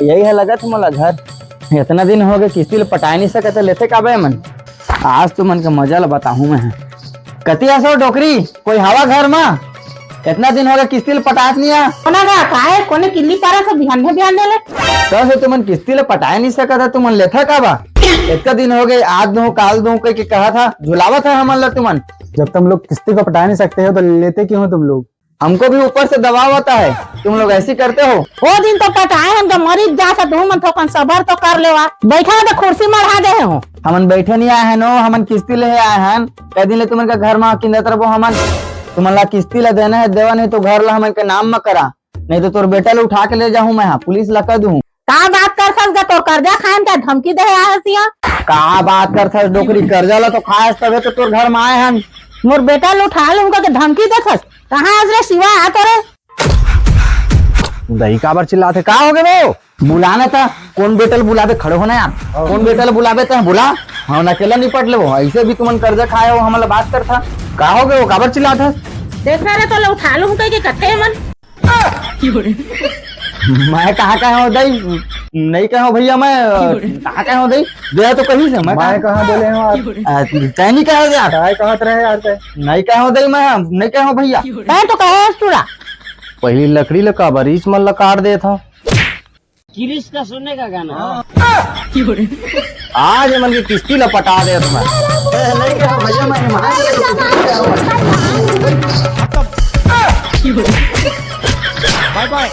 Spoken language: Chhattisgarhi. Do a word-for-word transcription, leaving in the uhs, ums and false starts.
यही हे लगत हे मोला घर। इतना दिन होगे किस्ती ल पटाय नइ सकत हे, लेथे काबर एमन? आज तुमन के मजा ल बताहूं मैं। कति हस ओ डोकरी, कोई हवा घर मा? इतना दिन होगे किस्ती ल पटात नइ आ। कोना गा, काहे? कोने किल्ली पारा से बिहान में बिहान ले ले। कस हे तुमन किस्ती ल पटाय नइ सकत हे, तुमन लेथा काबर? इतना दिन होगे, आज दूं, काल दूं कहिके कहत हा, झुलावत हा हमन ल तुमन। जब तुम लोग किस्ती को पटा नहीं सकते हो तो लेते क्यों हो तुम लोग? हमको भी ऊपर से दबाव आता है, तुम लोग ऐसी करते हो। ओ दिन तो पटाए हन गा, मरी जात हस, तुमन थोकन सबर तो कर लेवा। बइठा हो तो कुर्सी मढ़ा दे हो। हमन बइठे नइ आए हन ओ, हमन किस्ती लेहे आए हन। कई दिन ले तुमन के घर मा किंदत रबो हमन। तुमन ला किस्ती ला देना हे, देवा, नहीं तो घर ला हमन के नाम मा करा, नहीं तो तोर बेटा ला उठा के ले जाहूं मैं, हां, पुलिस ला कह दूं। का बात करथस गा, तोर करजा खाए म का धमकी देहे आए हस इहां? का बात करथस डोकरी, करजा ला तो खाए हस तभे तो तोर घर मा आए हन। मोर बेटा ला उठा लूं कहिके धमकी देथस, कहां हस रे शिवा, आ तो रे। दई काबर चिल्लाथे? का होगे वो? बुलाना था, कोन बेटा ल बुलाबे, खड़े हो ना यार। कोन बेटा ल बुलाबे त बुला, हमन अकेला निपट लेबो। ऐसे भी तुमन करजा खाए हो, हमन ला बात करथा। का होगे वो, काबर चिल्लाथस? देख ना रे, तोला उठा लूं कहिके कथे मन। मैं कहां कहे हों दई? नइ कहे हों भइया, मैं, अ, कहां कहे हों दई? दे तो कहीं से, मैं मैं कहां? कहां बोले हों आप? अ, तैं नइ कहे हों यार। काय कहत रहे यार तैं? नइ कहे हों दई, मैं नइ कहे हों भइया। तैं तो कहे हस टूरा। पहिली लकड़ी ल काबर ईच मन ल काट देत हंव। किरिश का सुनने का गाना। आज एमन के किस्ती ल पटा देत हंव मैं। ए, नइ कहे हों भइया, मैं ईमान से बाय बाय।